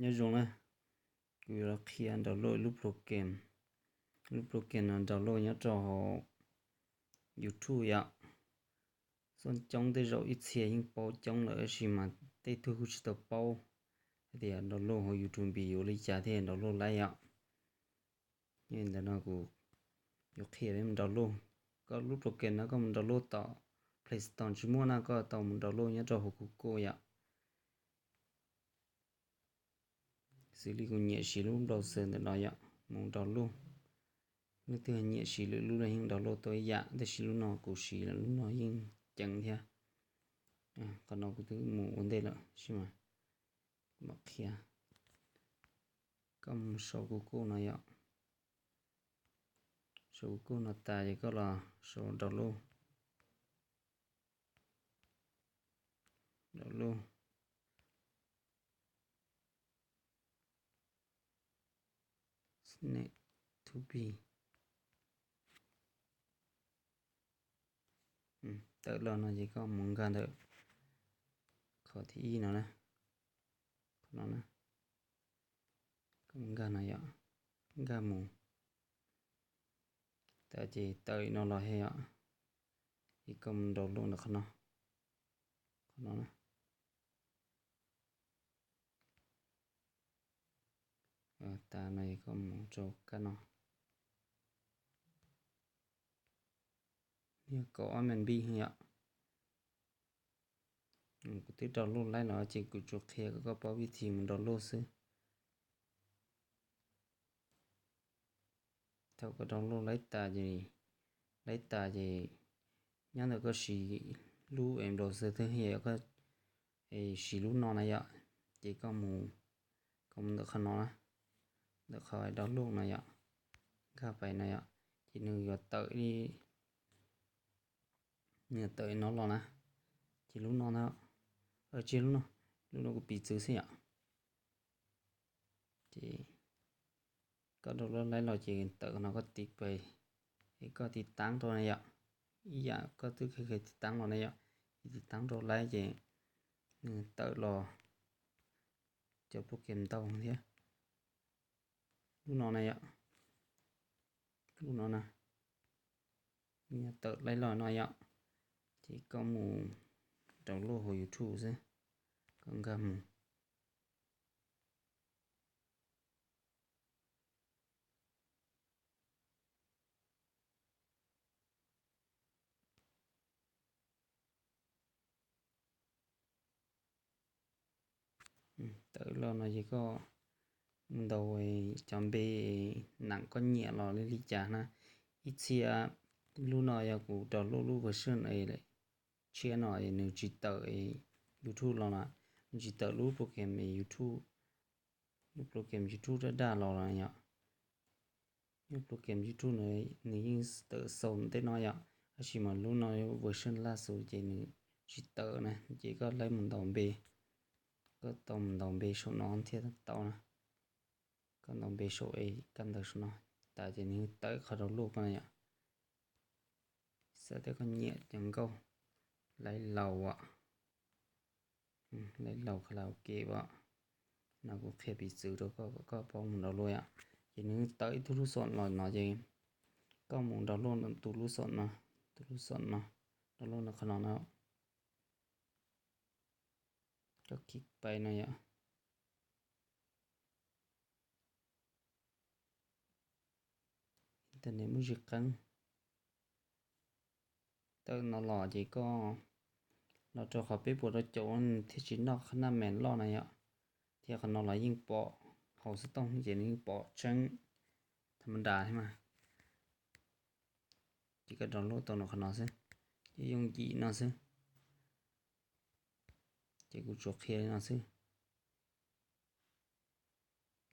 Nyob zoo na, kuv yuav los qhia download lub program. Lub program no download nyob rau hauv YouTube yom. Xyov coob tej zaum ib txhia yeej paub coob lawm tab sis mas tej tug kuj tsis tau paub hais tias download hauv YouTube Npis yuav li cas thiaj download laib yom. Yog li ntawd no kuv yuav qhia peb mus download. Koj lub program no koj mus download tom Play Store tsis muaj na, koj tau mus download nyob rau hauv Google yom. Xws li kuv nyiam siv lub browser ntawm no yom, mus download. Leej twg nyiam siv lwm lub los yeej download tau ib yam, tab sis lub no kuv siv lub no yeej ceev thiab. Qhov no kuv twb mus ua ntej lawm tab sis mas kuv mam qhia. Koj mus sau Google no yom, sau Google no tas ces koj los sau download, download Snap to Be. Tawm los no ces koj mus nkag ntawm qhov thib ib no na, qhov no na, koj mus nkag no yom, nkag mus. Tas ces tawm no los he yom, ces koj mus download ntawm qhov no, qhov no na. Tas no koj mus rau kab no, yog kaum ob M B yom. Kuv twb download laib los ces kuv tsuas qhia kom koj paub vib thi mus download xwb. Thaum koj download laib tas ces, laib tas ces nyob ntawm koj siv lub browser twg, yog koj siv lub no na yom, ces koj mus, koj mus ntawm qhov no na, ntawm qhov download no yom, nkag pais no yom, ces nws yuav tawm li, nws yuav tawm li no los na, ces lub no na, tsis yog lub no, lub no kuv piv txwv xwb yom. Ces koj download laib los ces tawm qhov no koj tiv pais, es koj tiv taab rau na yom, ib yam koj twb kheev tiv taab los na yom, ces tiv taab rau laib ces nws tawm los cov program ntau thiab. Lub no na yom, lub no na, nws yuav tawm laib los no yom, ces koj mus download hauv YouTube xwb, koj nkag mus. Tawm los no ces koj mus ntaus cov npe nam koj nyiam los li li cas na. Ib txhia lub no yog kuv download lub version tshiab no nws tsis tawm YouTube los na, nws tsis tawm lub program YouTube, lub program YouTube daj daj los los yom. Lub program YouTube no nws yeej tawm xaus tej no yom, tab sis mas lub no version laj xus ces nws tsis tawm na, ces koj laib mus ntaus npe, koj tau mus ntaus npe saum no thiaj tau na. Koj ntaus npe saum es koj ntawd saum no tas ces nws tawm qhov download koj na yom. Xav tias koj nyiam cov nkauj laib laus, laib laus karaoke as, no kuv qhia piv txwv rau koj kom koj paub mus download yom. Ces nws tawm ib tug lub xom los no ces koj mus download tus lub xom no, tus lub xom no, download no qhov no no. Koj kis pais no yom. Internet muaj tsis qeeb. Tawm no los ces koj los rau qhov peb puas rau caum thiaj tsis noj qhov naj mes loj na yom. Thiab qhov no los yeej pom hauv xov tooj ces nws yeej pom tseeb tham ma das thiab mas. Ces koj download tau no qhov no xwb, ces yooj yim no xwb. Ces kuv tsuas qhia li no xwb.